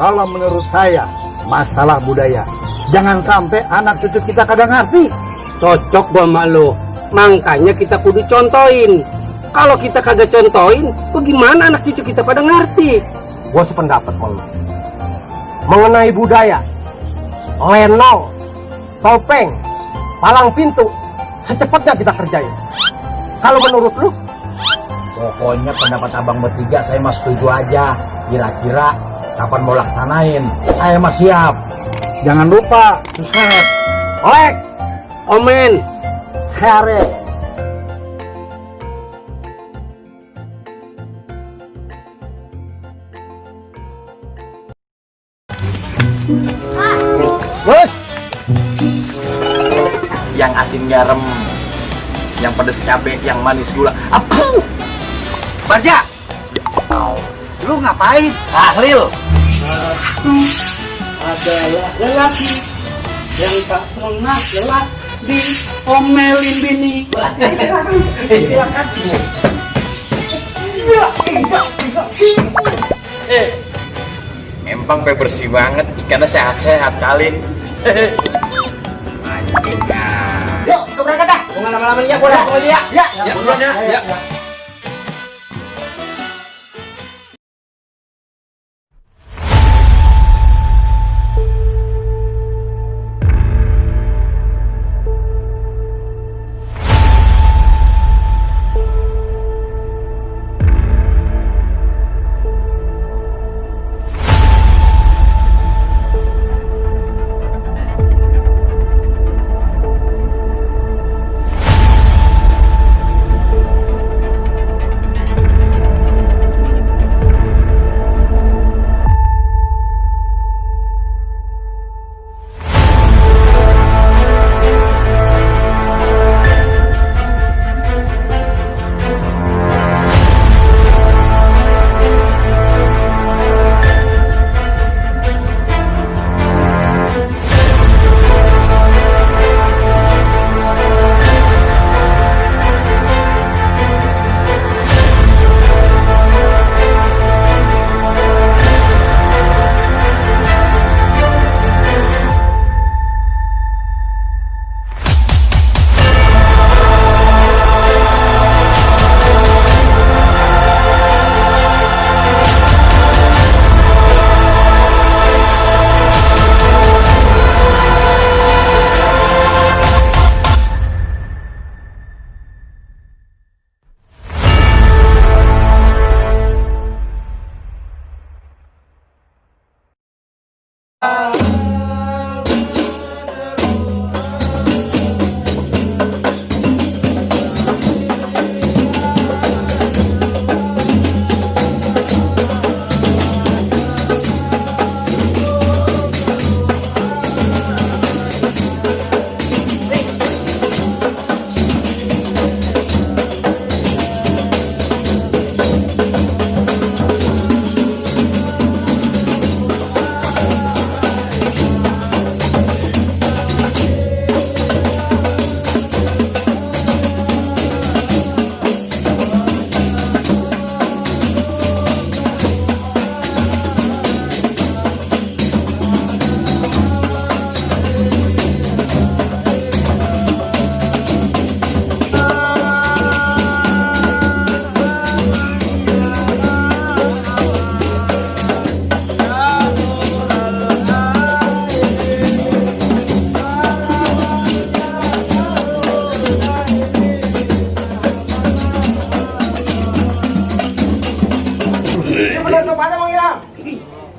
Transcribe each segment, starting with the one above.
Kalau menurut saya, masalah budaya. Jangan sampai anak cucu kita kagak ngerti. Cocok gua sama lo. Makanya kita kudu contohin. Kalau kita kagak contohin, bagaimana anak cucu kita pada ngerti? Gua sependapat sama lu. Mengenai budaya, lenong, topeng, palang pintu, secepatnya kita kerjain. Kalau menurut lu? Pokoknya pendapat abang bertiga saya mah setuju aja. Kira-kira kapan mau laksanain? Saya mah siap. Jangan lupa subscribe, like, Omen. share. Bos, Yang asin garam, yang pedas cabe, yang manis gula. Apuh! Barja! Lu ngapain? Tahlil! Adalah lelaki yang tak pernah lelah diomelin bini. Empang pe bersih banget, ikannya sehat-sehat kali. Anjing ah. yuk kita berangkat dah. Jangan lama-lama ya, gua langsung aja ya. Ya, Ya, buruan ya. ya.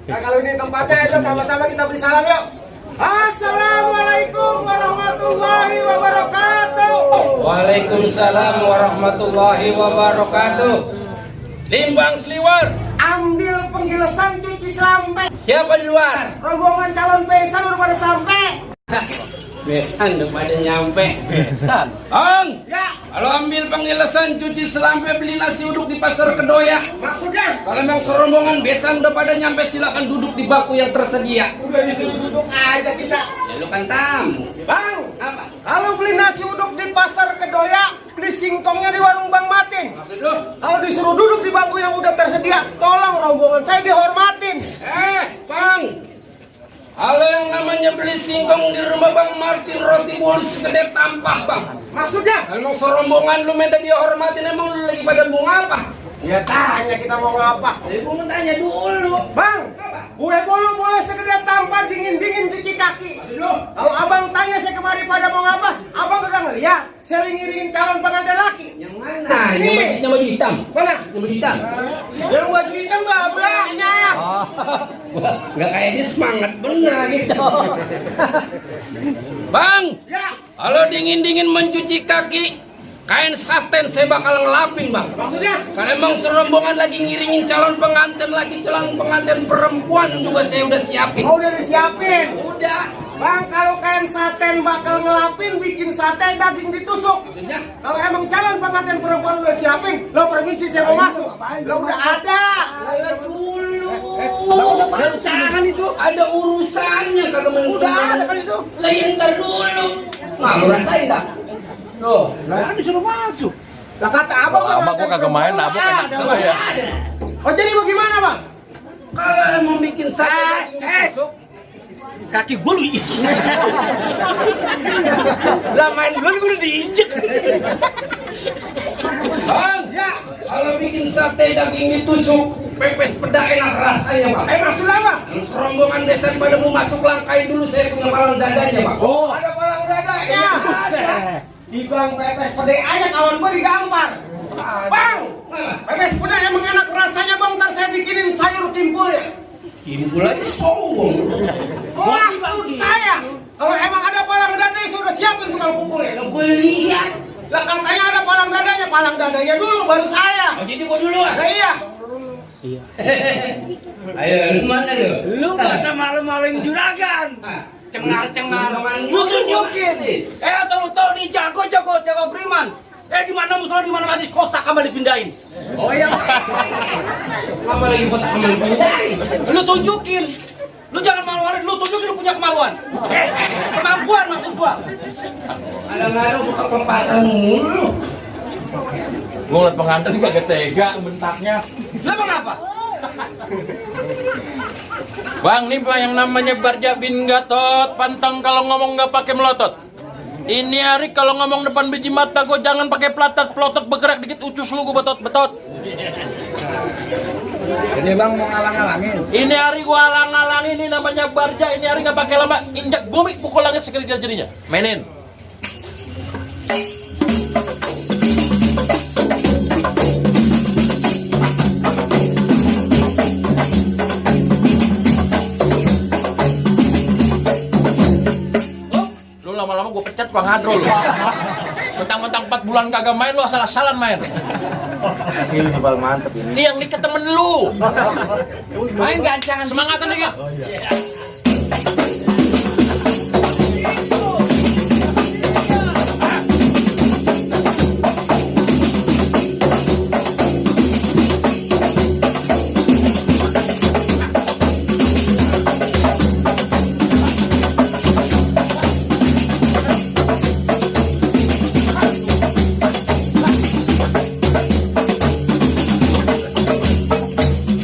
Nah, kalau ini tempatnya itu sama-sama kita beri salam yuk. Assalamualaikum warahmatullahi wabarakatuh. Waalaikumsalam warahmatullahi wabarakatuh. Limbang Sliwar, Ambil penggilesan cuci selampe. siapa di luar? Rombongan calon besan udah pada sampai. Besan udah pada nyampe. Besan. Ong, Ya, kalau ambil penggilesan cuci selampe beli nasi uduk di pasar Kedoya. maksudnya Kalau memang serombongan besan udah pada nyampe, silakan duduk di baku yang tersedia. udah disuruh duduk aja kita. Ya lu kan tamu. Bang, Apa? kalau beli nasi uduk di pasar Kedoya, beli singkongnya di warung Bang Matin. Maksud lu? Kalau disuruh duduk di bangku yang udah tersedia, tolong rombongan saya dihormatin. Pak Bang, kalau yang namanya beli singkong di rumah Bang Martin roti bolu segede tampah Bang. Maksudnya? Emang serombongan lu minta dihormatin, emang lu lagi pada mau ngapa? Ya tanya kita mau ngapa. Gua mau tanya dulu. Bang, kue bolu boleh segede tampan dingin-dingin cuci kaki. Kalau abang tanya saya kemari pada mau ngapa, abang kagak ngeliat. Saya ngiringin calon pengantin laki. Yang mana? Yang baju hitam. Mana? Yang baju hitam. Yang baju hitam babaknya. Oh, nggak kayaknya semangat bener gitu. Bang, Ya, kalau dingin-dingin mencuci kaki, kain saten saya bakal ngelapin Bang. maksudnya? Karena emang serombongan lagi ngiringin calon pengantin laki, calon pengantin perempuan juga saya udah siapin. Oh, udah disiapin. Udah. Bang, kalau kain saten bakal ngelapin, bikin sate daging ditusuk. Maksudnya? Kalau emang calon pengantin perempuan udah siapin, lo permisi saya mau masuk. Lo udah ada. Ayo dulu. Jangan itu. Ada urusannya kagak main. Udah ada kan itu. Lah ya ntar dulu. Nah, lu rasain dah. Tuh. Lah disuruh masuk. Lah kata abang. Kalau abang kok kagak main, abang enak juga ya. Ada. Oh, jadi bagaimana, Bang? Kalau emang bikin sate daging ditusuk, Kaki gue lu lah main gue udah diinjek. Bang, Ya. kalau bikin sate daging ditusuk, pepes peda enak rasanya Bang. Maksud apa? Yang serombongan desa pada mau masuk langkai dulu saya punya palang dadanya Bang. Oh, ada palang dadanya. Di bang pepes pede aja kawan gua digampar. Bang, pepes pede emang enak rasanya bang. Ntar saya bikinin sayur timbul ya. Timbul aja sombong. Maksud saya, kalau emang ada palang dadanya sudah siapin tukang pukulnya. Kalau gue lihat, Lah katanya ada palang dadanya dulu baru saya. oh jadi gue duluan. Nah, iya. Ayo, lu mana lu? Lu gak usah malu-maluin juragan. Cengar-cengar. Lu tunjukin. Atau lu tau nih jago beriman. Di mana musola, di mana mati kotak kembali dipindahin. Oh iya. Apa lagi kotak kembali pindahin? Lu tunjukin. Lu jangan malu-maluin, lu tunjukin lu punya kemaluan. Kemampuan maksud gua. Kadang-kadang suka pempasan mulu. Gue ngeliat pengantin juga gak tega bentaknya. Lu emang apa? Bang, nih Pak yang namanya Barja bin Gatot, pantang kalau ngomong nggak pakai melotot. Ini hari kalau ngomong depan biji mata gue jangan pakai pelotot bergerak dikit ucus lu gue betot. Ini bang mau ngalang-ngalangin. Ini hari gue alang-alangin, ini namanya Barja. Ini hari nggak pakai lama, injak bumi pukul langit sekali jadinya. Mainin. Lu lama-lama gue pecat Bang Hadro lu. Mentang-mentang 4 bulan kagak main lu asal-asalan main. Ini bal mantep ini. Ini yang nikah temen lu. Main gancangan. Semangatan dikit.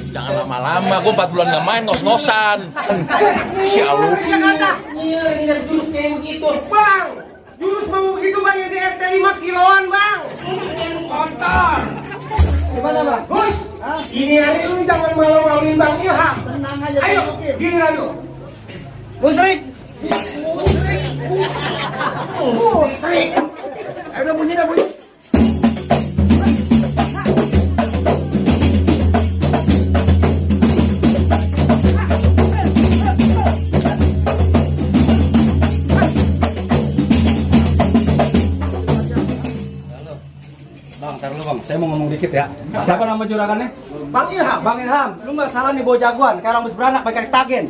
Jangan lama-lama, gue 4 bulan gak main, ngos-ngosan. Sialu. Iya, jurus kayak begitu. Bang, jurus mau begitu bang yang di RT 5 kiloan bang. Kotor. Gimana bang? Gus, ini hari lu jangan malu-maluin bang Ilham. Tenang aja. Ayo, giliran lu. Musrik. Musrik. Ayo udah bunyi dah bunyi. Bang, ntar lu bang, saya mau ngomong dikit ya. Siapa nama juragannya? Bang Ilham. Bang Ilham, lu nggak salah nih bawa jagoan, kayak orang beranak pakai stagen.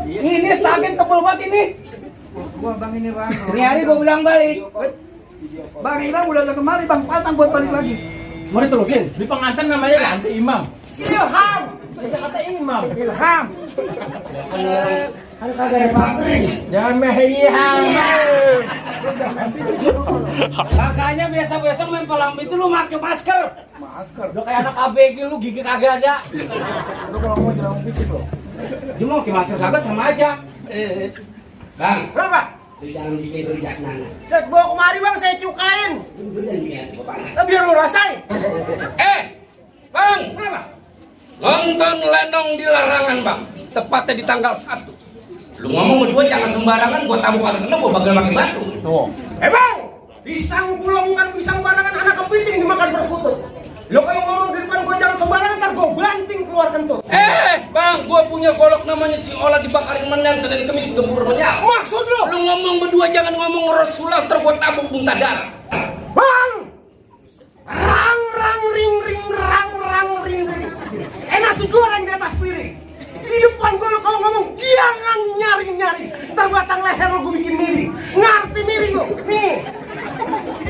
Ini stagen tebel banget ini. Gua bang ini bang. Ini hari gua bilang balik. Bang Ilham udah datang kemari bang, patang buat balik lagi. Mau diterusin? Di pengantin namanya ganti imam. Ilham. Saya kata imam. Ilham. Ada kagak ada pagar ini. Jangan mehiyam. Makanya biasa-biasa main kolam itu lu pakai masker. Masker. Udah kayak anak ABG lu gigi kagak ada. Lu kalau mau jangan fisik lo. Dia mau pakai masker kagak sama aja. Bang, Berapa? lu jangan bikin lu jangan. Saya bawa kemari bang, saya cukain. Biar lu rasain. Bang, Berapa? nonton lenong di larangan bang, tepatnya di tanggal 1. Lu ngomong berdua jangan sembarangan, gua tamu kata kena gua bagel pakai batu. Tuh. Bang, pisang pulau bukan pisang barangan, anak kepiting dimakan berkutut. Lo kalau ngomong di depan gua jangan sembarangan, ntar gua banting keluar kentut. Bang, gua punya golok namanya si Ola dibakarin menyan, Senin Kemis gembur menyala. Maksud lo? Lu ngomong berdua jangan ngomong Rasulullah, ntar gua tabuk muntah darah. Bang! Rang rang ring ring rang rang ring ring. Nasi goreng di atas piring. Di depan gue lo kalau ngomong jangan nyari nyari. Ntar batang leher lo gue bikin miring. Ngerti miring lo? Nih.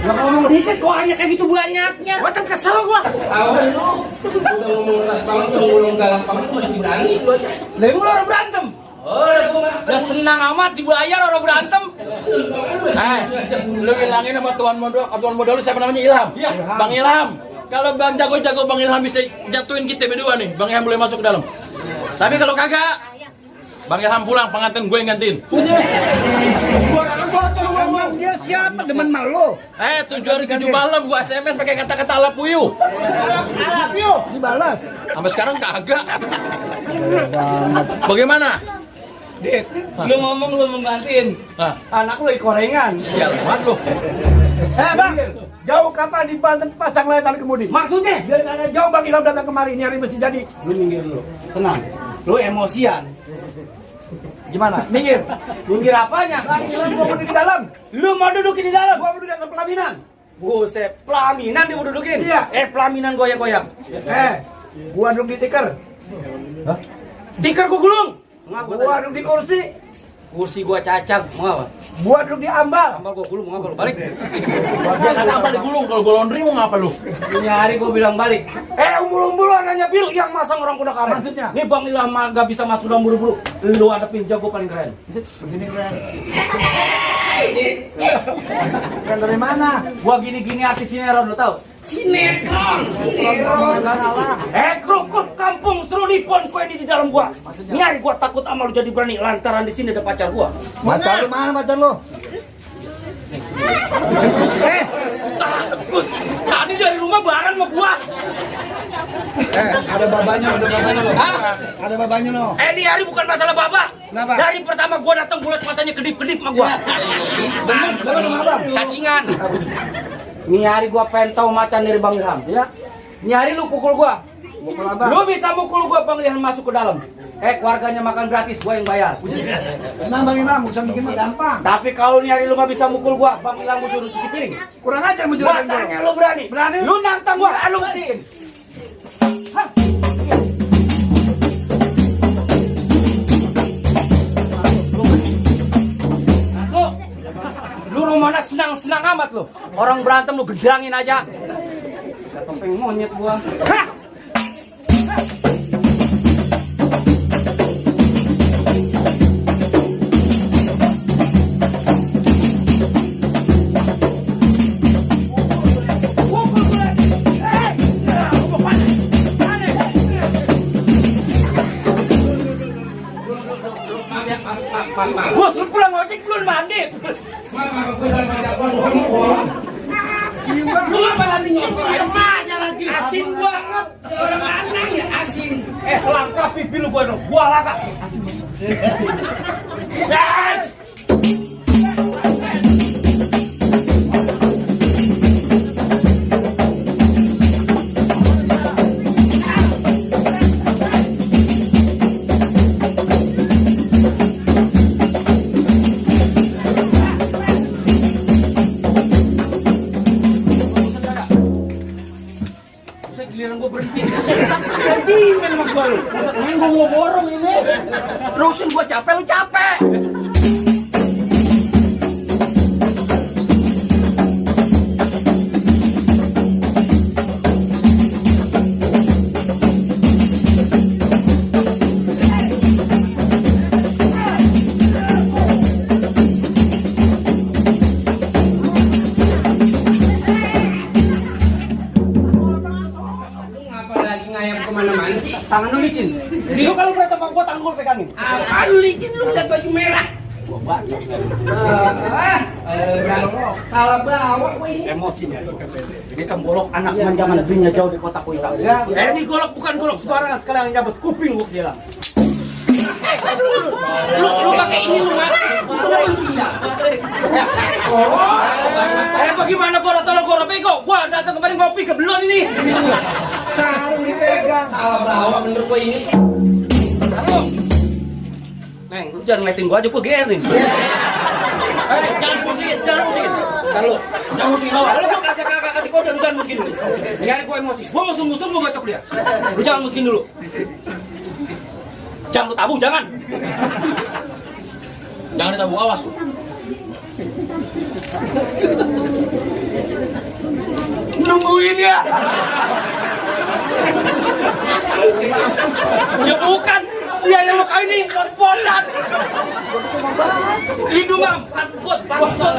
Lu ngomong dikit kok hanya kayak gitu banyaknya. Batang kesel gue. Awan lu, udah ngomong keras banget, udah ngulung galak banget masih berani. Lah emang lu orang berantem? Udah senang amat dibayar orang berantem. Lu bilangin sama tuan modal lu siapa namanya Ilham? Iya. Bang Ilham. Kalau Bang jago-jago Bang Ilham bisa jatuhin kita berdua nih. Bang Ilham boleh masuk ke dalam. Tapi kalau kagak, Bang Ilham pulang, pengantin gue yang gantiin. Dia siapa demen malu? 7 hari 7 malam gua SMS pakai kata-kata alapuyu. Alapuyu. Dibalas. Sampai sekarang kagak. Bagaimana? Dit, lu ngomong lu menggantiin. Hah? Anak lu korengan. Sial banget lu. Bang, jauh kapan di Banten pasang layar kemudi? Maksudnya? Biar kagak jauh Bang Ilham datang kemari, ini hari mesti jadi. Lu minggir dulu. Tenang. Lu emosian. Gimana? Minggir. Minggir apanya? Bang Ilham gua mau di dalam. Lu mau duduk di dalam? Gua mau di atas pelaminan. Buset, pelaminan dia mau dudukin? Iya. Pelaminan goyang-goyang. Gua duduk di tikar. Tikar gua gulung. Ngaku Gua duduk di kursi. kursi gua cacat, mau apa? Gua duduk di ambal. Ambal gua gulung, mau apa lu balik? Dia kata apa digulung, kalau gua laundry mau ngapa lu? Ini hari gua bilang balik. Umbul-umbul warnanya biru yang masang orang kuda kamar. Maksudnya? Nih Bang Ilham gak bisa masuk dalam buru-buru. Lu hadapin jago paling keren. Begini keren. Keren dari mana? Gua gini-gini artis sinetron lu tahu? Sinetron. Krukut kampung seru nipon kau ini di dalam gua. Nyari gua takut sama lu jadi berani lantaran di sini ada pacar gua. Pacar lu mana pacar lu? Takut. Tadi dari rumah bareng sama gua. Ada babanya lo. Hah? Ada babanya lo. Ini hari bukan masalah baba. Kenapa? Dari pertama gua datang bulat matanya kedip-kedip sama gua. Bener sama abang. Cacingan. Ini hari gua pengen tahu macan dari Bang Ilham. Ya. Ini hari lu pukul gua. Mukul abang. Lu bisa mukul gua Bang Ilham masuk ke dalam. Keluarganya makan gratis, gua yang bayar. Nah Bang Ilham, urusan bikin mah gampang. Tapi kalau nih hari lu gak bisa mukul gua, Bang Ilham gua suruh cuci piring. Kurang ajar Gua menjuragan gua. tanya lu berani? Berani. Lu nantang gua, lu buktiin. Lu rumahnya senang-senang amat lu. Orang berantem lu gendangin aja. Gak topeng monyet gua. Hah! Bos, lu pulang ojek belum mandi? Lu apa lagi aja lagi? Asin banget. Orang anang ya asin. Selangkah pipi lu gua dong. Gua laka. Yes. Giliran gua berhenti. Berhenti memang gua lu. Main gua mau borong ini. Terusin gua capek, lu capek. Tangan lu licin. Lu kalau berantem sama gua tangan gua pegangin. Apaan lu licin, lu lihat baju merah. Gua banyak. Salah bawa gua ini. Emosinya. Ini tembolok anak zaman negerinya jauh di kota Kuitang. Ini golok bukan golok sembarangan, sekalian nyabet kuping gua bilang. Lu pakai ini lu mah. Bagaimana gua tolong gua bego? Gua datang kemarin ngopi ke belon ini. Sarung dipegang. Salah bawa bener gua ini. Neng, lu jangan ngeliatin gua aja, gua gerin. Jangan musikin. Kan lu, jangan musikin. Lu gua kasih kode, lu jangan musikin dulu. Jangan gua emosi. Gua mau sungguh-sungguh gua bacok dia. Lu jangan musikin dulu. Jangan lu tabung, jangan. Jangan ditabung, awas lu. Nungguin ya. Ya bukan. Dia yang lo ini pot-potan. Hidung am, pot pangsut.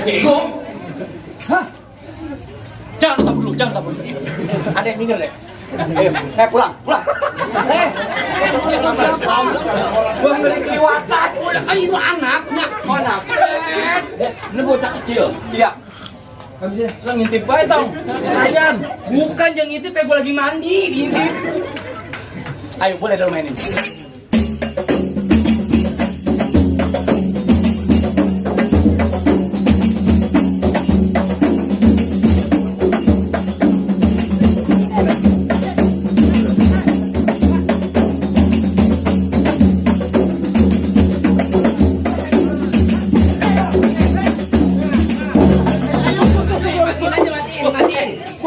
Bego. Hah? Jangan tabung dulu, jangan tabung dulu. Ada yang minggir deh. Ayo, pulang. Gua ngeri kelewatan. Udah kali itu anaknya. Mana? Ini bocah kecil. Iya. Lo ngintip baik tau. Bukan yang ngintip, kayak gue lagi mandi. Diintip. Ayo, boleh dong mainin.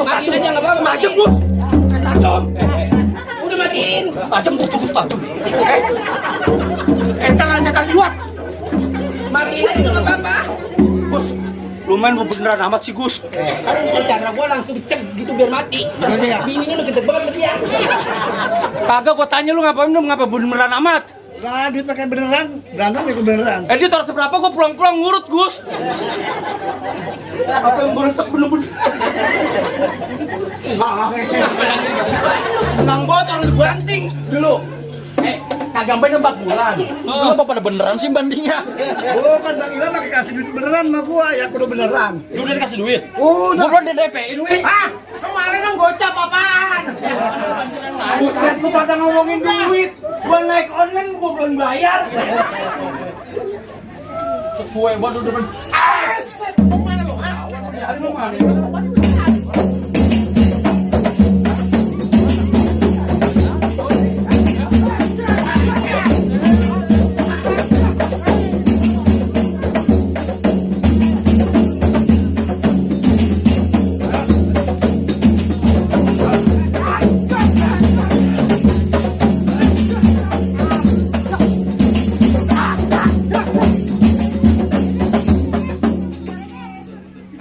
Matiin aja nggak apa-apa. Tajam bos. Tajam. Udah matiin. Tajam bos, tajam. Tangan setan liwat. Matiin aja nggak apa-apa. Bos, lumayan beneran amat sih Gus. Cara gua langsung cek gitu biar mati. Bininya udah gede banget dia. Kagak gua tanya lu ngapa beneran amat. Lah, duit pakai beneran, berantem ya beneran. Dia taruh seberapa gua pulang-pulang ngurut Gus. Apa yang berentak bener-bener. Nang bocor lu banting dulu. Kagak sampai 4 bulan. Lu apa pada beneran sih bandingnya? Bukan Bang Iwan pakai kasih duit beneran sama gua, ya kudu beneran. Lu udah dikasih duit? Udah. Gua belum di-DP-in duit. Kemarin kan gocap apaan? Buset, lu pada ngomongin duit. Gua naik online gua belum bayar. Sesuai gua udah mau mana lu? Hari mau mana?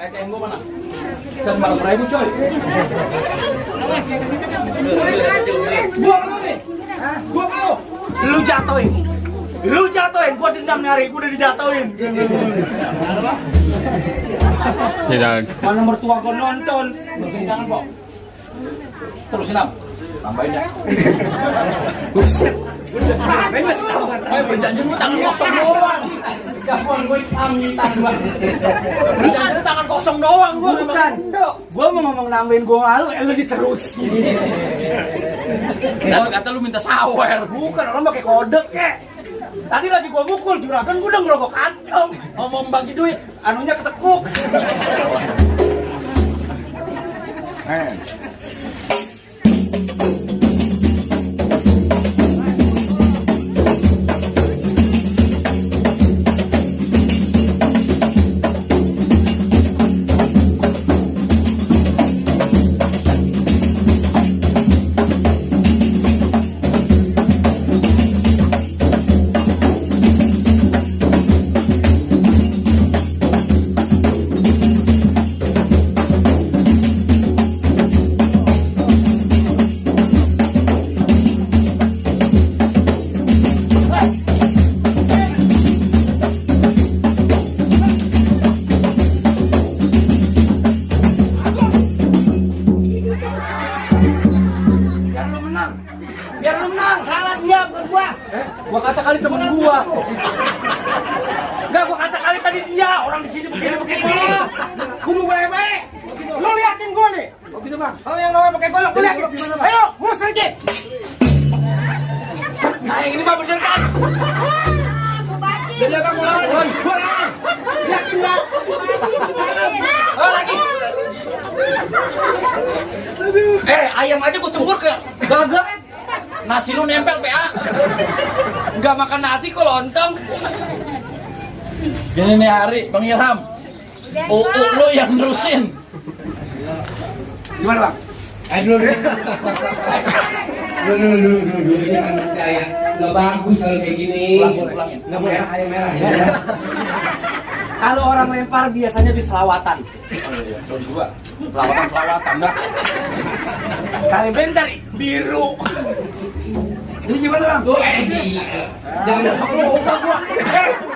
ATM gua mana? Dan 500.000 coy. Gua lu nih. Gua lu. Lu jatoin. Gua dendam nyari, gua udah dijatoin. Tidak. Mana mertua gua nonton. Terusin jangan kok. Terusin am. Tambahin ya. Buset. Tambahin masih tambahan. Berjanji gua tangan kosong doang. Gampang gue sambitan gua. Lu jangan tangan kosong doang gua. Bukan. Gua mau ngomong nambahin gua malu, lu diterusin. Tadi kata lu minta sawer. Bukan, orang pakai kode kek. Tadi lagi gua mukul juragan, gua udah ngerokok kantong. Ngomong bagi duit, anunya ketekuk. ayam aja gue sembur ke gagak. Nasi lu nempel PA. Nggak makan nasi kok lontong. Gini nih Hari, Bang Ilham. Lu yang nerusin. Gimana bang? Dulu. Ini kan saya nggak bagus kalau kayak gini. Nggak boleh ayam merah ya. Kalau orang lempar biasanya di selawatan. Coba juga. Selawatan dah. Kali bentar biru. Ini gimana bang? Gila.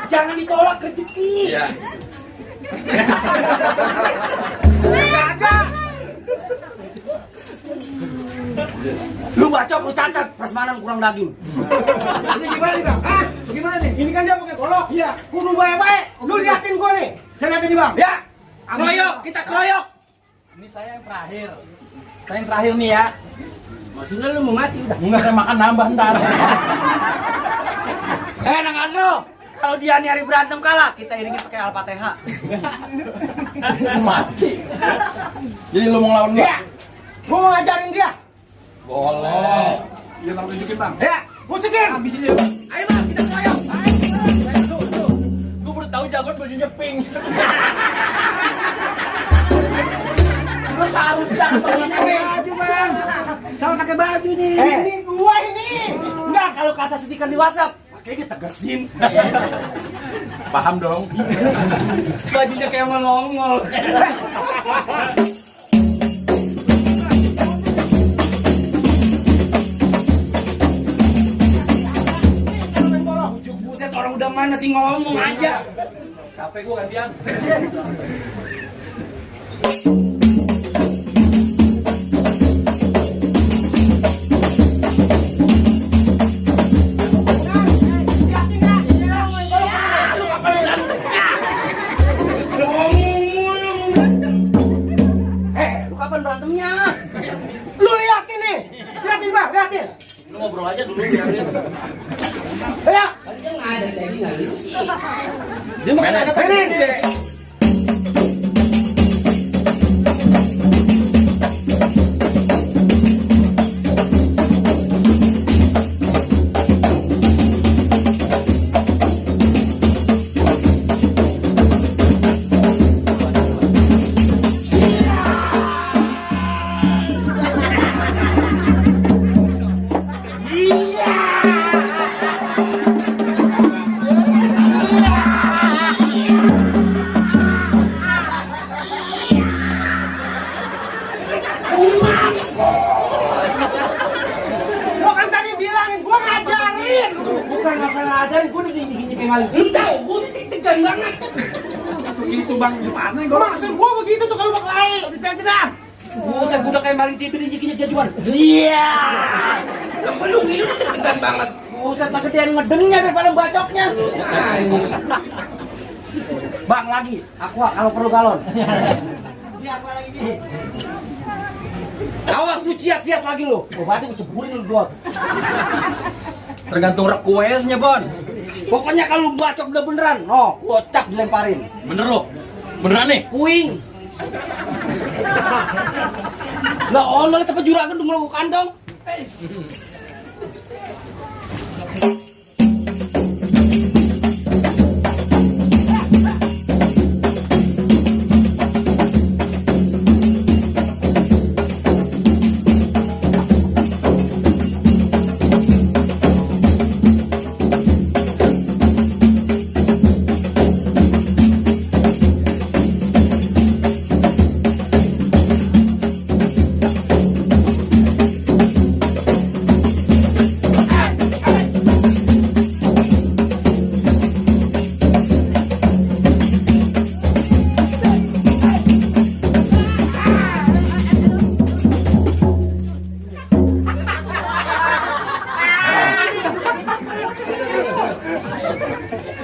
Jangan ditolak rezeki. Iya. Lu bacok, lu cacat, prasmanan kurang daging. Ini gimana nih bang? Ah, gimana nih? Ini kan dia pakai golok. Iya. Kudu baik-baik. Lu liatin gua nih. Saya liatin nih bang. Ya. Keroyok, kita keroyok. Ini saya yang terakhir. Saya yang terakhir nih ya. Maksudnya lu mau mati udah. Enggak, saya makan nambah ntar. Nang Andro, kalau dia nyari berantem kalah, kita iringin pakai Al-Fatihah. Mati. Jadi lu mau ngelawan Ya. gua? Gua mau ngajarin dia. Boleh. Ya bang tunjukin bang. Ya. Musikin. Habisin dia. Ayo bang, kita keroyok. Gue baru tahu jagoan bajunya pink. Lu seharusnya Baju bang. Salah pakai baju nih. Eh. Ini gua ini. enggak kalau kata setikan di WhatsApp, makanya ditegesin. Paham dong. Bajunya kayak melongol. Buset, orang udah mana sih ngomong aja. Capek gue gantian. Lu kapan berantemnya? Lu liatin nih. Liatin bang. Liatin. Lu ngobrol aja dulu biarin. Ya. Dia nggak ada tadi nggak lu sih. Dia makan ada tadi. Gua kan tadi bilangin gua ngajarin. Bukan masalah adan, gue udah gini kayak maling. Lu tahu, gue tegang banget. Begitu bang gimana? Gua maksud gua begitu tuh kalau berkelahi. Dicedak. Buset, gue udah kayak maling tidur rezekinya jajuan. Iya. Lu ini lu tegang banget. Buset, tak gedean ngedengnya daripada bacoknya. Bang, lagi. Aqua kalau perlu galon. Awas lu ciat-ciat lagi lu. Berarti gue ceburin lu dua. Tergantung requestnya, Bon. Pokoknya kalau lu bacok udah beneran, no, gocap dilemparin. Bener lo? Beneran nih? Puing. Lah ono tapi juragan udah melakukan kantong.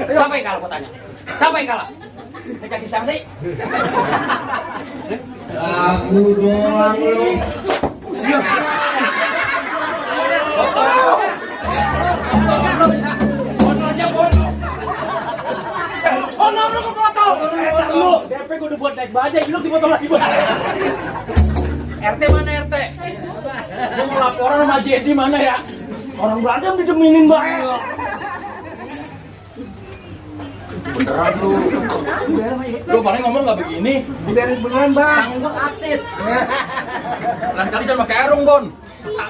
Siapa yang kalah gua tanya? Siapa yang kalah? Kejaki siapa sih? Aku doang lu. Oh, no, lu kepotong. Lu, DP gua udah buat naik bajai, lu dipotong lagi, Bang. RT mana RT? Gua mau laporan sama Jadi mana ya? Orang Belanda dideminin mbak. Beneran lu. Lu paling ngomong nggak begini. Diberes beneran bang. Tangan gua aktif. Lain kali jangan pakai arung, Bon.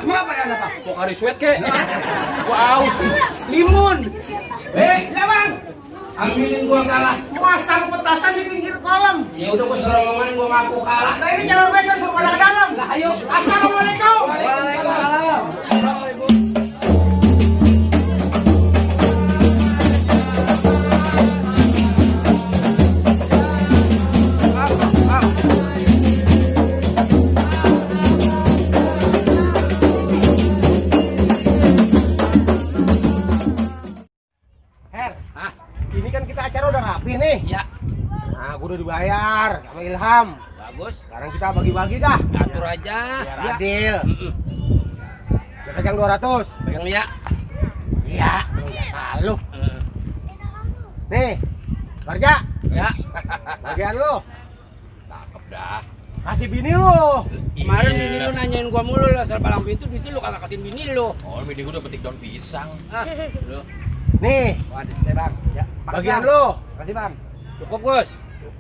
Mau apa ya apa? Pokari sweat kek. Gua aus. Limun. Ya bang. Ambilin gua kalah. Pasang petasan di pinggir kolam. Ya udah gua serang ngomongin gua ngaku kalah. Nah ini jalur besan suruh pada ke dalam. Lah ayo. Assalamualaikum. Waalaikumsalam. Her, ini kan kita acara udah rapi nih. Ya, Nah, gue udah dibayar sama Ilham. bagus. Sekarang kita bagi-bagi dah. Atur aja. Biar Ya. adil. Mm-mm. Dia pegang 200. Pegang ya. Iya. Lu. Nih, Barja. Ya. Bagian lu. Cakep dah. Kasih bini lu. Kemarin bini lu nanyain gua mulu lah soal palang pintu, itu lu kagak kasihin bini lu. Oh, bini gua udah petik daun pisang. Ah, lu. Nih, Waduh, bang. Ya, bagian lu. kasih bang. Cukup, Gus.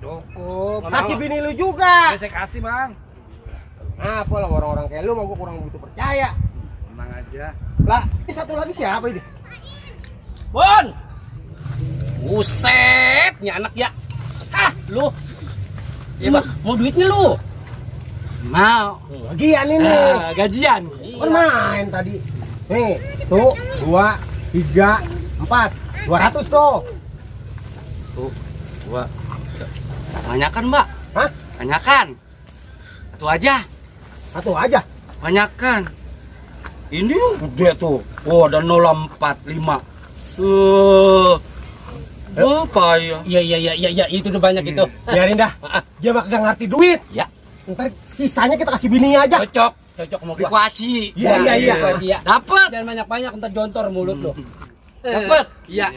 Cukup. Kasih bini lu juga. Saya kasih, Bang. Nah, apa lah orang-orang kayak lu mau gua kurang butuh percaya. Tenang aja. Lah, ini satu lagi siapa ini? Bon. Buset, nih anak ya. Ah, lu. Ya, Bang. Mau duitnya lu? Mau. Bagian ini. Gajian. Kan main tadi. Nih, tuh 2, 3, 4, 200 tuh. Tuh, gua. Banyakan, Mbak. Hah? Banyakan. Satu aja. Satu aja. Banyakan. Ini gede tuh. Oh, ada 045. Apa ya? Iya, itu udah banyak itu. Biarin dah. Dia mah kagak ngerti duit. Ya, Ntar sisanya kita kasih bini aja. cocok sama gua. Kuaci. Iya. Dapat. Jangan banyak-banyak ntar jontor mulut lo. Dapat. Iya.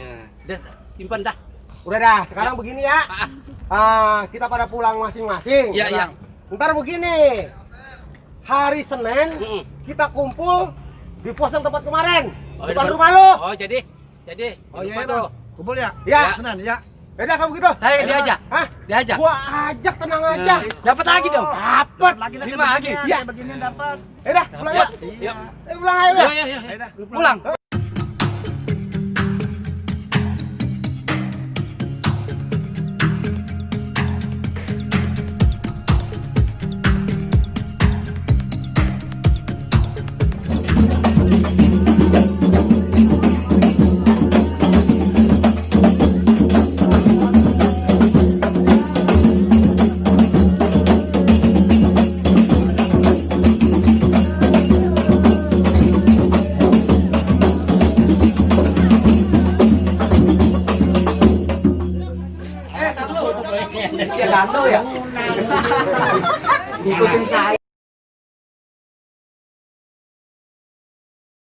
Udah simpan dah. Udah dah, sekarang begini ya. Kita pada pulang masing-masing. Iya. Ntar begini. Hari Senin Mm-mm. kita kumpul di pos yang tempat kemarin. Oh, Depan di- rumah lu. Oh, jadi. Oh iya, Lupa Bang. tuh. Kumpul ya? Ya. Senin ya. Beda kamu gitu. Saya diajak. Hah? Diajak. Gua ajak, tenang aja. Dapat lagi dong. Dapat. Lagi Lima lagi. Iya. Beginian dapat. Dah, pulang Ya. ya. Yuk. Pulang aja. Ya. Pulang. Ngikutin saya.